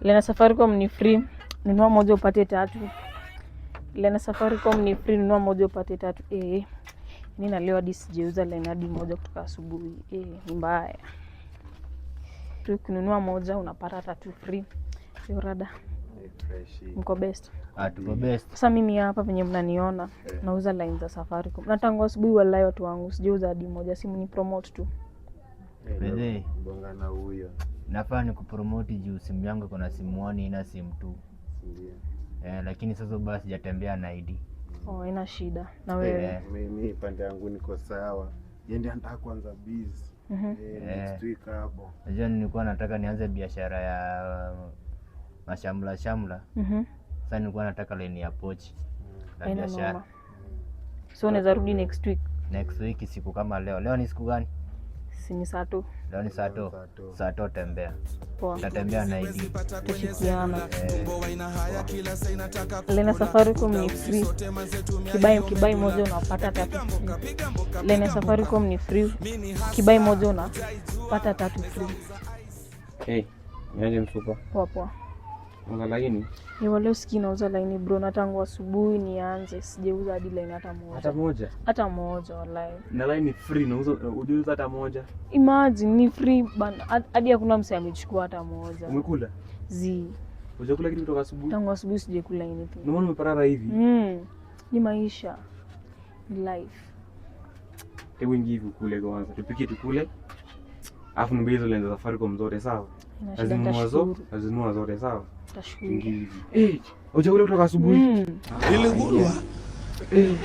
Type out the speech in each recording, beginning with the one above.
Line Safaricom ni free, nunua moja upate tatu. Line Safaricom ni free, nunua moja upate tatu. Eh, ni na leo hadi sijauza line hadi moja kutoka asubuhi. Eh, ni mbaya. Tu kununua moja unapata tatu free. Sio rada. Fresh. Mko best. Ah, tuko best. Sasa mimi hapa venye mnaniona nauza line za Safaricom. Na tangu asubuhi wallahi watu wangu sijauza hadi moja, simu ni promote tu. Bedhe. Bonga na huyo. Nafaa ni kupromote juu simu yangu iko na simu 1 ina simu 2. Ndio. Eh, lakini sasa basi sijatembea na ID. Oh, haina shida. Na wewe? Eh. Mimi pande yangu niko sawa. Yeye ndiye anataka kuanza biz. Eh, next week hapo. Najua nilikuwa nataka nianze biashara ya mashamla shamla. Sasa nilikuwa nataka line ya pochi la Haina biashara. noma. So unaweza rudi next week. Next week siku kama leo. Leo ni siku gani? Si ni saa tu. Leo ni saa to. Saa to. Saa to tembea. Poa. Tatembea na ID. Tutashikiana. Line Safaricom ni free. Kibai moja unapata tatu free. Line Safaricom ni free. Kibai moja unapata tatu free. Hey, niaje msupa? Poa poa. Unauza laini? Ni wale usikii nauza laini bro, na tangu asubuhi nianze sijauza hadi laini hata moja. Hata moja. Hata moja wallahi. Na laini free nauza, hujauza hata moja. Imagine ni free bana, hadi hakuna mse amechukua hata moja. Umekula? Zi, Hujakula kitu kutoka asubuhi? tangu asubuhi sijakula anything. Ndio maana umeparara hivi. Ni maisha. Ni life. Hebu ingia hivi ukule kwanza. Tupike tukule. Alafu niambie hizo line za Safaricom zote sawa? Ina shida, Nazinunua zote, nitashukuru. nazinunua zote sawa? Nitashukuru. Ingia hivi. Eh, hujakula kutoka asubuhi? Iligulwa. Eh.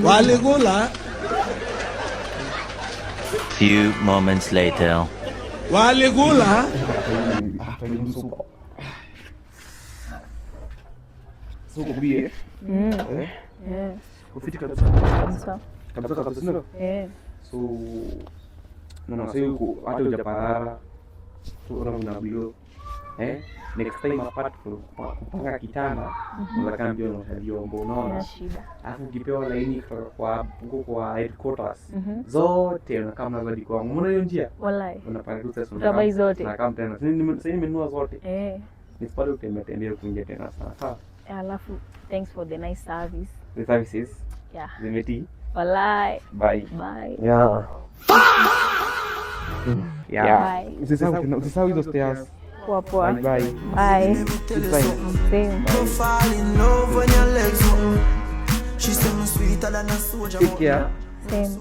Waligula. Few moments later. Waligula. Soko kubie. Yeah. Ufiti kabisa. Kabisa. Kabisa kabisa sio? Eh. So no, sasa huko hata hujaparara. So una blow. Eh? Next time apart from kupanga kitanda, unaweza kama pia unaosha vyombo, unaona? Ina shida. Alafu ukipewa laini kutoka kwa huko kwa headquarters zote unakaa mnazo hadi kwangu. Umeona hiyo njia? Wallahi. Unapanga tu sasa Utabai zote. Unakaa tena. Sasa nimenunua zote. Eh. Nisipate kutembea tembea kuingia tena sana. Sawa. Alafu thanks for the nice service. The services Yeah. zimeti. Wallahi. Bye. Bye. Yeah. Yeah. Bye. Usisahau hizo stairs. Poa poa. Bye bye. Bye. Good time. Same. Fall in love when your legs open. She say me sweeter than a soldier. Take care. Same.